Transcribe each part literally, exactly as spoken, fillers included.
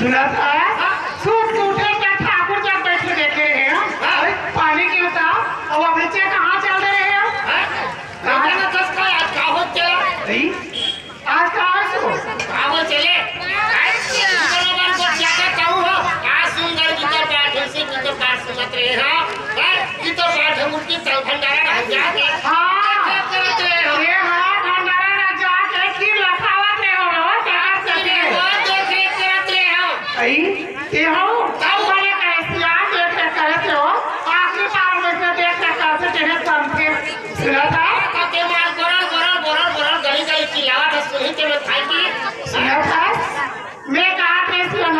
सुनत हस? सुत के उठे त ठाकुर जग बइठे देखे रहे हँव। हाँ। अरे, पानी के उतार, अउ अभी से कहाँ चल दे रहे हँव? हाँ? हाँ। बेटा ना दस का आज का हो चला? अरे, आज का हो सो? का हो चले? हाँ? बरोबर को क्या कहता हूँ हो? आज सुंदर की तो बात है, इसी की तो बात सुनत रहे हो। हाँ? ये तो बात है, उनकी तो भंडारा ना जाके। हाँ। देख रेख करत रहे हो। ये हाँ, भंडारा ना जाके की लखावत रहे हो, हो? क्या करते हो? वो देख रेख करत रहे हो। अरे, ते हो, तब बड़े कहे सियान देख के करत हो, आखिरी बार में से देख के करते तेरे समझे। सुनत हस? ताके मार गोरल, गोरल, गोरल, गोरल, गली, गली चिल्लावत हस, सुनही के मैं खाई की। सुनत हस? मैं कहा थे सियान,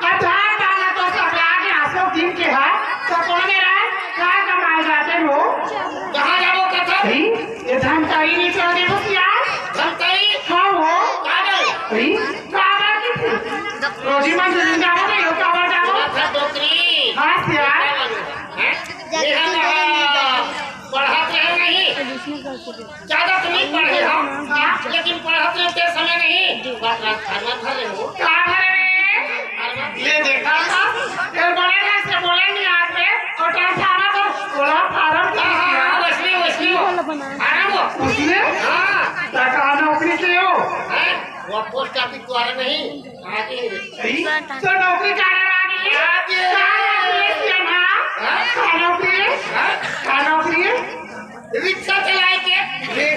अब धान पाना तो सब आगे आसो दिन के है, तो कौन मेरा है? कहाँ कमाए जाते हो? कहाँ जाबो कथा? अरे, ये धमतरी नहीं चल दे बस यार। धमतरी? हाँ हो। का भाई? अरे, का बात है? रोजी मंजूरी जाओ ना, यो का बात जाओ? अच्छा, डोकरी। हाँ, सिया। हैं? ये हम, आ, पढ़त रहे नहीं। ज्यादा तो नहीं पढ़े हम। हाँ। लेकिन पढ़त रहे ते समय नहीं। बात रात खाना भर रहे हो। का भर रहे? अरे, ये देखा था? ये बड़े घर से बोले नहीं आते। और ट्रांसफार्मर तो बोला फार्म हाँ, हाँ, हाँ, वैसने, वैसने। फार्म हो। उसने? हाँ। क्या कहा नौकरी के हो? हैं? वो पोस्ट ऑफिस द्वारा नहीं। आगे। सही? तो नौकरी का आ गई? आगे। का नौकरी है, सियान? हाँ? का नौकरी है? हाँ? का नौकरी है? रिक्शा चलाए के। ये,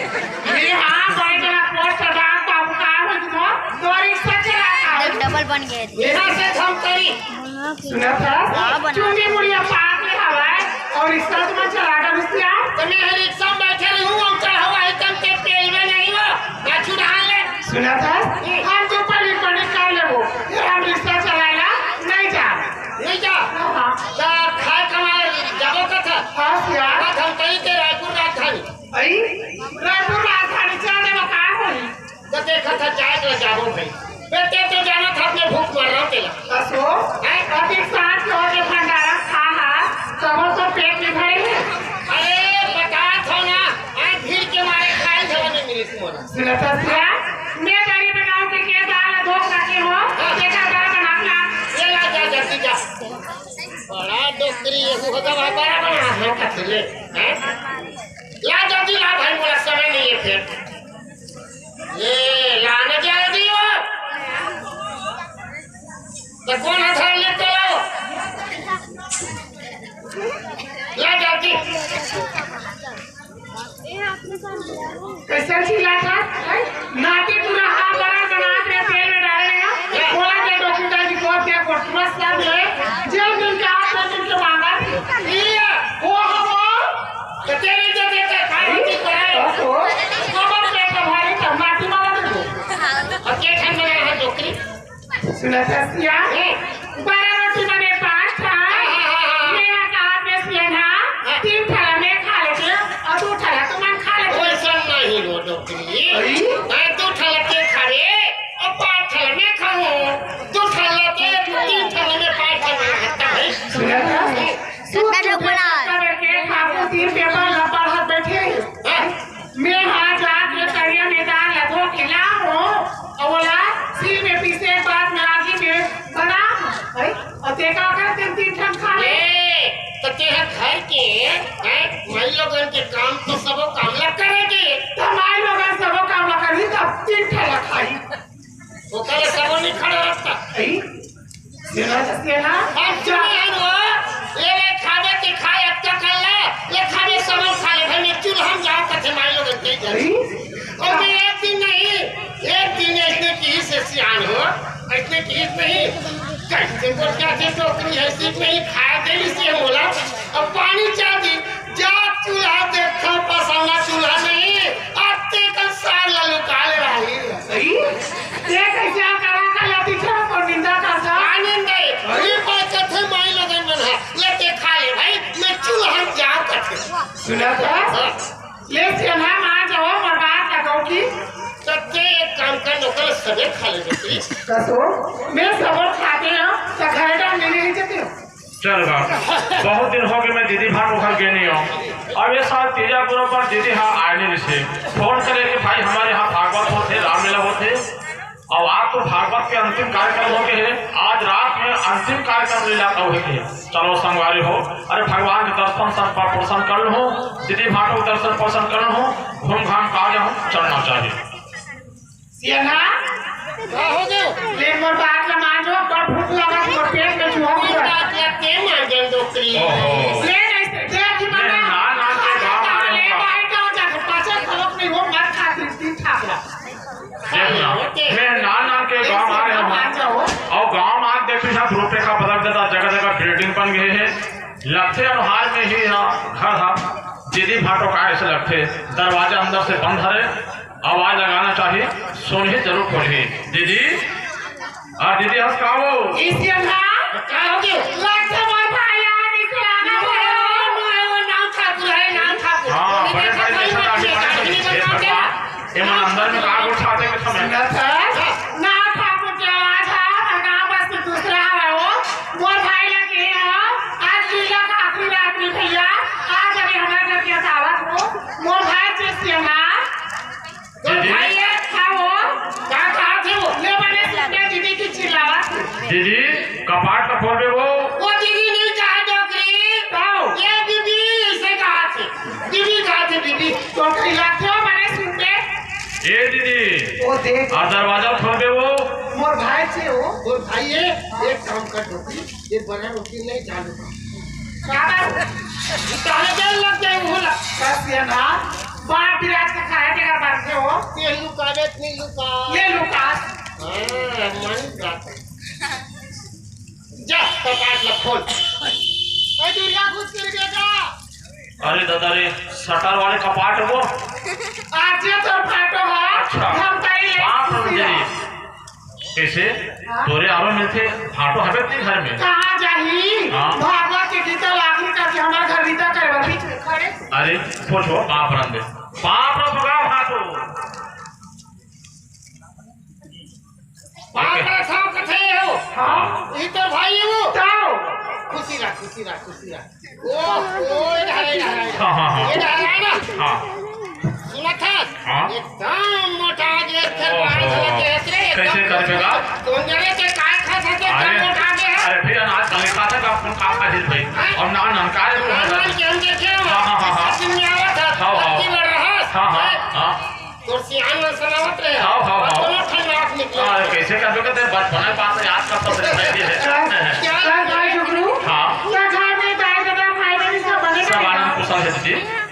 ये हाँ, भाई, मेरा पोस्ट का काम, काम, काम है, तो, तो रिक्शा चलाता है। डबल बन गए थे। यहाँ से धमतरी। सुनत हस? हाँ, बना। चुंदी मुड़िया पार ले हवाए और रिक्शा तुम्हारा चला कर घुसिया। तो मैं रिक्शा में बैठे रही हूँ, हम चढ़ावा है, तम के पेल में नहीं हो, मैं छुड़ा ले। सुनत हस? हम तो पढ़ी पढ़ी कर लेबो, ये हम रिक्शा चलाएला नहीं जा। नहीं जा? हाँ। तो खाए कमाए जाबो कथा? हाँ, सिया। बात हम कही के रायपुर राजधानी। अई, रायपुर राजधानी चल देबो का होई? तो देखा था जाए के जाबो भाई। बेटे तो जाना था अपने भूख मर रहा तेला। असो, हैं? अधिक सांस के होके भंडारा खा हा, तब तो पेट में भरे है। अरे, बता थो ना, हैं, भीड़ के मारे खाए जगह नहीं मिली तुम्हारा। सुनत हस सिया, मैं दरी बनाऊं के, के दाल धो सके हो, देखा बड़ा बना खा। ये ला जा, जल्दी जा। बड़ा डोकरी ये हुआ था, बड़ा बना है, कथले, हैं? ला जल्दी ला भाई, मोला समय नहीं है फिर। ले, लाने जल्दी हो। तो कौन हाथ ले तो लो। ला जल्दी। कैसे चिल्लाता है? नाती पूरा हाथ बड़ा बना के तेल में डाले हैं। बोला के डॉक्टर जी को क्या कोटवा सब ले। जेल दिन के हाथ में दिन के मांगा। ये। वो हम वो। तो तेरे जो देते खाए की पढ़ाई। हमारे पेट में भारी तब नाती मांगा दे दो। और के ठंड में है डोकरी? सुनत हस सिया? हम्म। बारह रोटी बने पाँच ठा। हाँ, हाँ, हाँ, हाँ। मेरा कहा पे सिया ना, हाँ। तीन ठा मैं खा लेते और दो ठा तुमन खा लेते। वैसा नहीं हो डोकरी। अरे? मैं दो ठा के खा ले और पाँच ठा मैं खाऊं। दो ठा के तीन ठा में पाँच ठा मैं खाता है। सुनत हस? कितना लोग बना? करके ठाकुर तीन पेपर ला पढ़त बैठे। हाँ। मैं हाँ जाके तरिया में दाल ला धो के लाऊं, और बोला, सील में पीसे के बाद में आगी में बनाऊं, है? और देखा कर तीन तीन ठन खा ले। ए, तो तेरा घर के, हैं, माई लोगन के काम तो सबो काम ला करेगी। तो माई लोगन सबो काम ला करही, तब तीन ठन ला खाई। ओकरे सबो नहीं खड़ा रहता। अई? सेना, सेना। हम सुने हन वो, ये ले खाबे ते खाए, अतका कर ले, ये खाबे सबो खा ले, भाई मैं चूल्हा में जाओ कथे माई लोगन के घर। अई? और मैं एक दिन नहीं, एक दिन ऐसने किहिस सियान हो, ऐसने किहिस नहीं, कैसे बोल क्या थे तो अपनी हैसियत में ही खाए दे इसे बोला, अब पानी चाह दी, जा चूल्हा देखा, पसाना चूल्हा नहीं, अब ते कल सार ला लुका ले रही। अई? ते कैसे आ करा का लाती छा और निंदा करता? का निंदा है? अरे बात कथे माई लोगन मन हा, ले ते खा ले भाई, मैं चूल्हा में जाओ कथे। सुनत हस? हाँ। ले सेना मान जाओ, मरबार का दो की। तो ते एक काम कर, नौकर सबे खा ले बेटी। कसो, मैं सबो खाते हैं, तो घर का मिले ही जाते हो। चल बा, बहुत दिन हो गए मैं दीदी भाग घर गए नहीं हूँ। अब ये साल तीजा गुरु पर दीदी हाँ आए नहीं रिसे। फोन करे कि भाई हमारे यहाँ भागवत होते, रामलीला होते, और आप भागवत के अंतिम कार्यक्रम हो गे हे। आज रात में अंतिम कार्यक्रम लीला का होय के हे। चलो संगवारी हो, अरे भगवान के दर्शन संग पाठ दर्शन कर लूँ, दीदी भाटो के दर्शन दर्शन कर लूँ, घूम घाम के आ जाऊँ, चलना चाहिए। सियना, का हो गे? ले मोर बात ला मान जो, बड़ भूख लगा, मोर पेट में चूहा कोई घुसा। बात ला के मान जन डोकरी। ओहो। ले नहीं, दे अभी ले मना। ना, ना, के गाँव आ ले रहे हो। भाई, का हो जाता? पाछे खरोच नहीं हो, मत खा, तीन, तीन ठाकरा। देख ना, मैं नान नान के गांव आए हूं। अउ गांव में देखे सब रूपरेखा बदल जाता, जगह जगह बिल्डिंग बन गए हैं। लगथे अनुहार में ही हा, घर हा। दीदी भाटो का ऐसे लगथे, दरवाजा अंदर से बंद हरे, आवाज लगाना चाहिए, सुनही जरूर खोलही। दीदी, अउ दीदी हंस का हो? इसी अंधा। का हो गयो? लगथे मोर भाई आज इसे आना पड़े। नाम ठाकुर है, नाम ठाकुर। हाँ, बड़े भाई जैसा आदमी बने। हे भगवान, ये मन अंदर में का गोठा दे के समय। ना ठाकुर के आवाज है, और गाँव बस से दूसरा है वो। मोर भाई लगे हो, आज लीला का आखिरी रात में भैया, आज अभी हमारे घर के दावत हो। मोर भाई जैसे ना। दीदी। भाई ये था वो, का कहा थे वो? ले बने सुनते दीदी की चिल्लावा। दीदी, कपाट का खोल दे वो। वो दीदी नहीं कहा डोकरी। आओ। ये दीदी इसे कहा थे। दीदी कहा थे, दीदी। तो कहीं लाते हो बने सुनते? ए दीदी। वो देख। आ दरवाजा खोल दे वो। मोर भाई से हो। मोर भाई ये, एक काम कर डोकरी। ये बना रोटी नहीं चालू कर। का बात? ताले देर लग जाए वो ला। बस ये ना, बाप विराट के खाए के का बात हो। ये लुका दे, ये लुका। ये लुका। हाँ, मन बात। जा, कपाट ला खोल। ए, दुरिया घुस कर बेटा। अरे दादा रे, शटर वाले कपाट वो। आज ये तो फाटो है, अच्छा। हम ताई ले बाप रे खुशी है। कैसे? हाँ? तोरे आरो मिलथे, फाटो हवे तेरे घर में। कहाँ जाही? हाँ। भागवत के गीता लागू करके हमारे घर रीता करवा बीच में खड़े। अरे, पूछो, बाप रंदे। बाप रे, बगा फाटो। बाप रे, सब कथे हो। हाँ। ई तो भाई हो। ताओ। खुशी रह, खुशी रह, खुशी रह। ओ, ओ, इधर, इधर, इधर। हाँ, हाँ, हाँ। इधर है ना? हाँ। सुनत हस? हाँ। एकदम मोटा जे, फिर ओहो। बाल झलक के हस रे, एकदम कैसे कर देगा? कौन जाने ते काय खात हस, अरे, एकदम मोटा जे है। अरे भैया, ना आज कल खात है, आप कौन खा खा हिल भाई? हाँ। और ना, ना, काय बोल रहा है? नान के हम देखे हो, हाँ, हाँ, हाँ, हाँ। सब दिन में आवत है, हाँ, हाँ। पत्ती बढ़ रहा है। हाँ, हाँ, हाँ। तोर सियान मन सलावत रहे। हाँ, हाँ, और हाँ। दोनों ठन नाक निकले। हाँ, कैसे कर दो, कहते हैं, बचपना की बात है, आज का तो सिर्फ है ये है। क्या? क्या भाई जुगनू? हाँ। क्या घर में दाई ददा भाई बहन सब बने सब बैठे? आनंद कुशल है दीदी।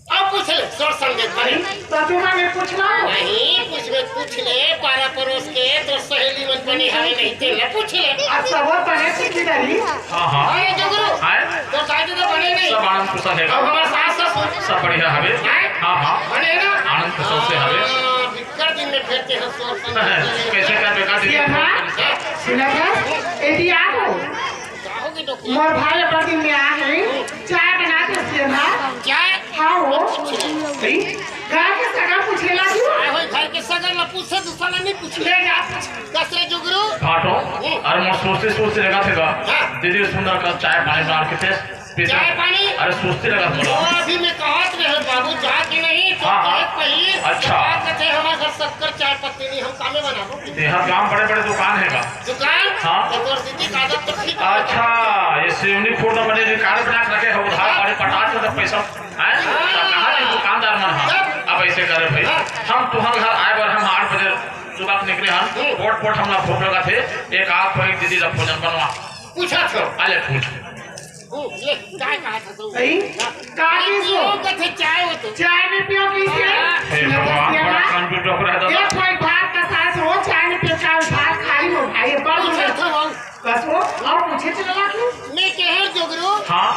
अब पूछ ले, सोर संदेश बने। तो तुम्हारे पूछना हो? नहीं, पूछबे, पूछ ले, पारा पड़ोस के, तो सहेली मन बने हवे नहीं, ते ले पूछ ले। अच्छा, वो बने थे किधर ही? हाँ, हाँ। अरे जुगनू, हाँ। तो दाई ददा बने नहीं। सब आनंद कुशल है। अब हमारे सास ससुर। सब बढ़िया हवे। हैं? हाँ, हाँ। बने ना? आनंद कुशल से हवे। हाँ, बिक्कट दिन में फिरते हैं, सोर संग कैसे कर बेकार दिन ये में था? फिरते हैं? सुना था? ए दिया हो। का हो गई डोकरी? मोर भाई अपन दिन में आ है, चाय बना के से ना। चाय? हाँ हो। नहीं, घर के सगा पूछेला क्यों? चाय होई, घर के सगा ना पूछे, दूसरा ना नहीं पूछे। ले जा। कस रे जुगरू? फाटो, हम्म। अरे मोर सुस्ती सुस्ती लगा थे का? हाँ। दीदी सुंदर का चाय पानी बना के थे। पीछे चाय पानी? अरे सुस्ती लगा थोड़ा। वो अभी मैं कहत रहे बाबू, जा के नहीं, तो हाँ, हाँ। कहत पहली अच्छा। सरकार कहते हमारे घर शक्कर चाय पत्ती नहीं, हम कामे बनाबो। ये हर गांव बड़े बड़े दुकान है का? दुकान? हाँ। तो तोर दीदी का आदत तो ठीक है। अच्छा, ये सेवनी फोड़ बने जो कार बना के रखे हो, उधार हाँ। बड़े पटाख से पैसा, हैं? हाँ। तो कहाँ के दुकानदार मन हाँ? तब? अब ऐसे करे भाई, हाँ। हम तुम्हारे घर आए बार हम आठ बजे सुबह निकले हम, हम्म। पोट पोट हमला भूख लगा थे, एक आप एक दीदी ला भोजन बनवा। पूछा छो। अरे पूछ। ओ, ले, चाय कहा था तू? सही? हाँ। का ये चीज हो? लोग कथे चाय हो तो। चाय में पियो किसे? हाँ। हे भगवान, बड़ा कान पे टोक रहा था। ये कोई भात का सास हो, चाय में पियो, चाय भात खाली हो, खाइए, बड़ पूछा मुश्किल। था वो। बस वो, और पूछे चला क्यों? मैं कहे जुगरू। हाँ।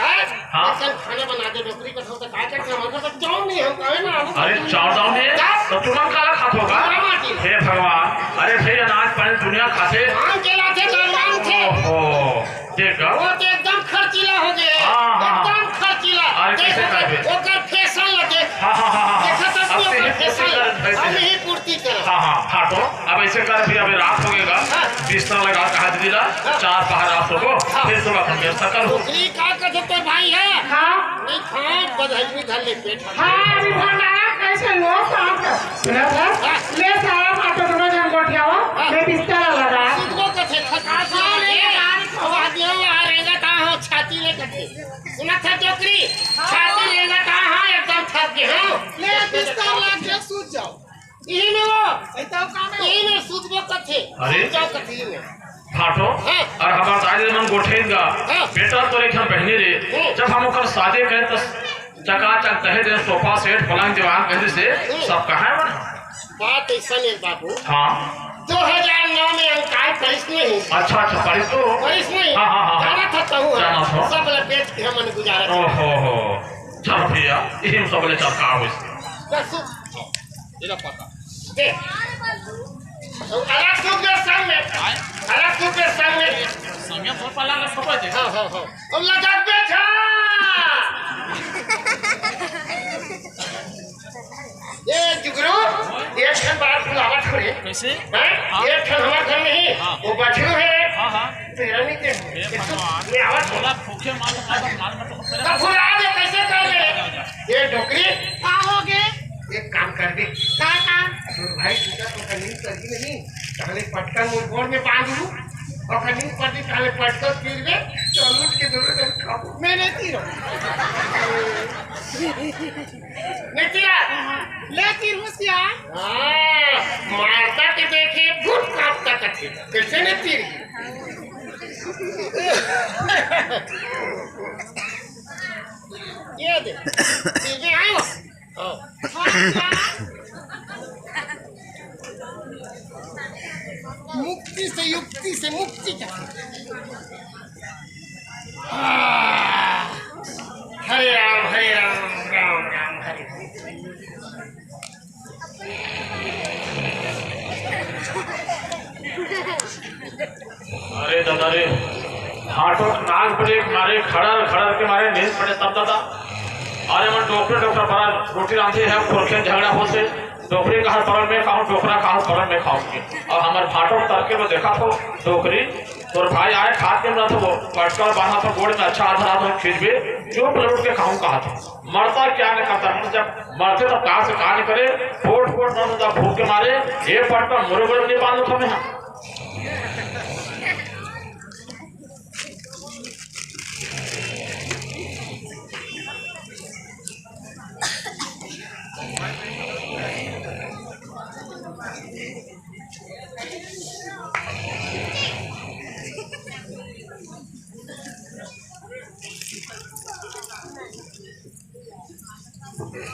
हैं? हाँ। अपन खाना बना दे, नौकरी कर सकता, काय करते हैं? हमारे पास चाउर नहीं है, हम कहे ना, हम अरे, चाउर दाल नहीं है? क्या? तो तुम काला खात होगा? हमारा माटी। हे भगवान, अरे, भाई, अनाज पानी दुनिया खाते। धान के लाते, दाल थे। ओहो, देख। वो तो एकदम खर्चीला हो गए। हाँ, हाँ। एकदम खर्चीला। अरे, कैसे देख, कर दे? ओकर फैशन लगे। हाँ, हाँ, हाँ, हाँ। देखा तो अब अपने ही फैशन पूर्ति कर, हम ही पूर्ति करो। हाँ, हाँ, फाटो। अब ऐसे कर, फिर अभी रात हो गएगा। हाँ। बिस्तर लगा, कहा दीदी ला, हाँ। चार पहर आप सोबो, हाँ। फिर सुबह अपन व्यवस्था करो। दूसरी का कथे तो भाई है? हाँ। नहीं खाए, बदहजमी धर ले पेट। हाँ, अभी भंडारा कैसे हो, साहब? सुना था? हाँ। ले साहब, आप तो दोनों जन गोठियाओ। सूत जाओ। इही में वो, ऐसा काम है। इही में सूतबो कथे। अरे। सूत जाओ कथे इही में। भाटो, हाँ। अउ हमर दाई मन गोठियाइन गा। हाँ। बेटा तोर एक ठन बहिनी रे, हम्म। जब हम ओकर शादी करे त चकाचक दहेज में सोफा सेट, पलंग, दीवान कहिस हे, हम्म। सब कहाँ हे मन? बात अइसन हे बाबू। हाँ। दो हजार नौ में अंकाय पड़िस नहीं। अच्छा, अच्छा, पड़िस तो। पड़िस नहीं। हाँ, हाँ, हाँ, हाँ। जानत हस तहूँ ह। जानत हँव। सब ल बेच के हमन गुजारा करत हन। ओहो हो। चल भैया, इही में सब ले चल का होइस। बस। एला पकड़। दे। अउ अलग सूत के संग में। आय? अलग सूत के संग में। संग में बहुत पल्ला अलग सूत दे। हाँ, हाँ, हाँ। अउ लटक दे छा। ए जुगरू, एक ठन बात भुलावत हो रे। कइसे? हैं? हाँ। एक ठन हमर घर नहीं, हाँ। वो बछरू हे। हाँ, हाँ। तेरा नहीं ते। हे भगवान, मैं आवत हँव। भोला भूखे मार, मार, मार, मार, मार। तब भुला दे, कइसे कर ले? ए डोकरी। का होगे? एक काम करबे। का काम? तोर भाई टूटा तो ओकर नींद परही नहीं, तहले पटका मोर गोड़ में बांध लू, ओकर नींद परही तहले पटका तीरबे, तो लूट के दोनों जन खाबो। मैं नहीं तीरँव। नहीं तीरँव। ले तीर मुसिया। हाँ, मारता के देखे भूत कांपता कथे। कइसे नहीं तीर? ये दे। तीर में आयो। मुक्ति से, युक्ति से मुक्ति का। हरे राम, हरे राम, राम राम, हरे हरे। अरे दादा रे, भाटो नाक ब्रेक मारे, खड़र खड़र के मारे नींद पड़े तब दादा। अरे मन डोकरे डोकरा बड़ा रोटी रांधे हे, खुरखे झगड़ा होथे। डोकरी कहत परन मैं खाहूँ, डोकरा कहत परन मैं खाहूँ के। अउ हमर भाटो तरके में देखत हों, डोकरी, तोर भाई आय खात के मरत हो, पटका बांधत हो गोड़ में, अच्छा आधा रात में खींचबे, चुप लौट के खाहूँ कहत हो। मरता क्या न करता, जब मरथे तब कहाँ से कहाँ निकले, फोट फोट मरथे तब भूख के मारे, ये पटका मोरे गोड़ में नहीं बांधत हँव मैं।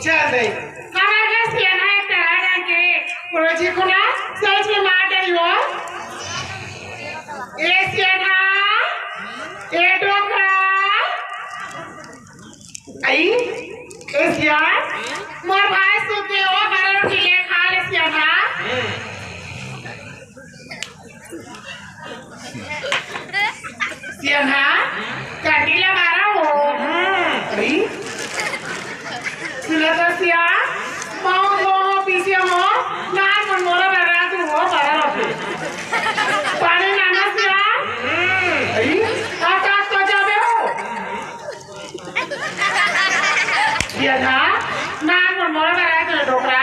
चल दे। हमर के सियान हे तेरा रंग के। रोजी खुला, सच में मार डरी हो। ए सियान, ए डोकरा। आई, ए सियान, मोर भाई सुते हो, बारा रोटी ले खा ले सियान। सियान, काटी ला बारा हो। अरे, सुना तो सियान, माऊ हो, पीछे हो, ना मन मोला बारा तू हो, बारा हो। पानी लाना सियान। अरे, आकाश को जाबे हो। सियान, ना मन मोला बारा तू डोकरा।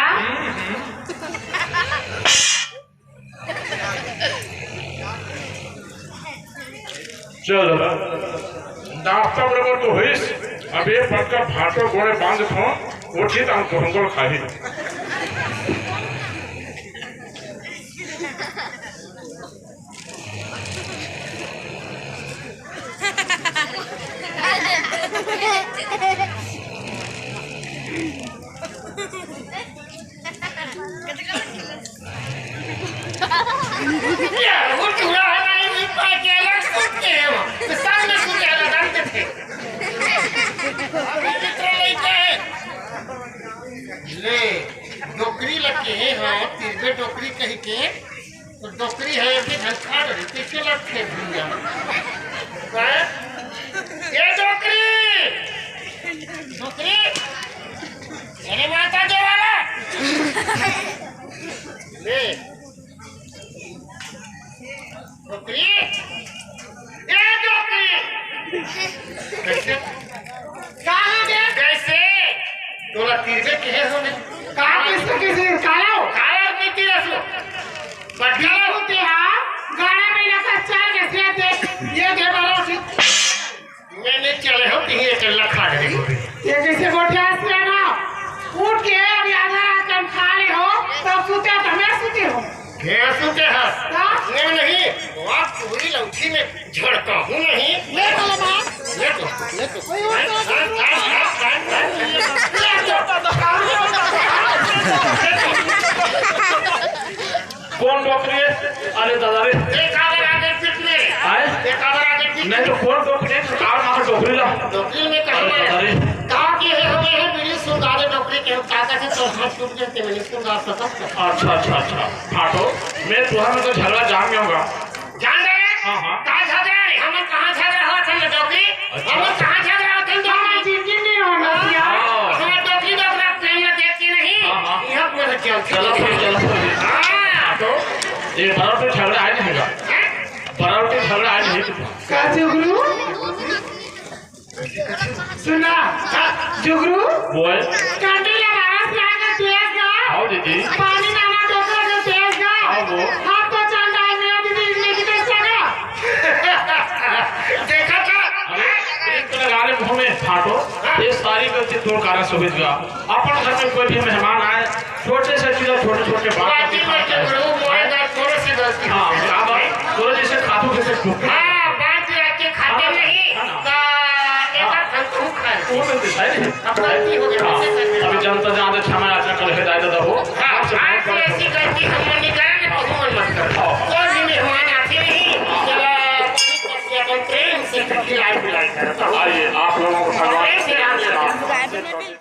चल दादा, नाश्ता बराबर तो होइस, अब ये पटका भाटो गोड़े बांध थो, वो ठीक हम कोहंगोल खाही। यार, वो चूड़ा है ना, ये भी पाके अलग सूत के है वो। तो सामने सूते अलग अंत थे। अभी मित्र लेके है। ले, डोकरी लगे हैं, हाँ, तिरबे डोकरी कही के। तो डोकरी है, अभी धनखाड़ रही, कैसे लग थे भूल गया? हैं? ये डोकरी! डोकरी! अरे माता देवाला! ले। डोकरी! ए डोकरी! कैसे? कहाँ गे? कैसे? तोला तिरबे कहे हो ने? कहाँ कैसे, कैसे? काला हो? काला नहीं तिरस हो। बढ़िया होते हाँ, गाना में लगा चार के से दे, ये दे बारह से। मैं नहीं चले हो, कहीं अकेला खा गए हो। ये कैसे गोठिया से ना? उठ के अभी आधा रात हम खा ले, भेंसू के हस। का? मैं नहीं, वहाँ पूरी लौठी में झड़का हूँ नहीं। ले तो ले बात। ले तो, ले तो। ओए, ओए, ओए, ओए। ले तो। कौन डोकरी है? अरे दादा रे। एक आवर आगे पीट ले। आए? एक आवर आगे पीट नहीं तो ले। कौन डोकरी है? कार मार डोकरी ला। डोकरी में कहाँ अरे है? दादा रे। कहाँ के है? हमें है बीड़ी सुलगारे डोकरी के, हम ताकत है तो हाथ टूट गए थे, मैंने सुलगार सकता। अच्छा, अच्छा, अच्छा। फाटो, मैं तुहर में तो झगड़ा जान गया हूँ। जान गए? हाँ, हाँ। का झगड़ा है? हमर कहाँ झगड़ा होत हे डोकरी? अच्छा। हमर कहाँ झगड़ा होत हे डोकरी? हमर जिंदगी नहीं होना हाँ। यार। हाँ। हमर डोकरी डोकरा प्रेम में देख के नहीं। हाँ, हाँ। यहाँ पर चल। चलो फिर, चलो फिर। हाँ। फाटो, ये बराबर पे झगड़ा आए नहीं होगा। हैं? बराबर पे झगड़ा आए नहीं होगा। का झगड़ू? सुना, जुगरू, बोल। चंडी ला बारस ला के तेज गा। आओ दीदी। पानी नामा डोकरा के तेज गा। आओ वो। हम तो चंदा है, मेरा दीदी इतने की तेज गा। देखा था? अरे, एक तो लगा ले मुंह में फाटो। हाँ। ये सारी गलती तोर कारण से हुई गा। अपन घर में कोई भी मेहमान आए, छोटे से चीज, छोटे छोटे बात बाकी करके मत खाता है। करो, मोए ना थोड़े से गलती हाँ, हो गई। क्या बात? थोड़े जैसे खातू जैसे खूब। हाँ, बात ये आपके खाते हाँ, नहीं, हाँ। का एक आध घंटा हूँ खाए। वो तो दिखाई नहीं। अब गलती हो गई, हाँ, कैसे करते हैं? अभी जनता जहाँ तक क्षमा याचना कर, हिदायत हो। हाँ, आपसे आज बहुत से बड़ा ऐसी गलती हम नहीं करेंगे, तो हम मत करें। हाँ। कोई भी मेहमान आते नहीं, जरा अपन प्रेम से खिलाई पिलाई करो। तो आइए, आप लोगों को प्रेम से राम राम।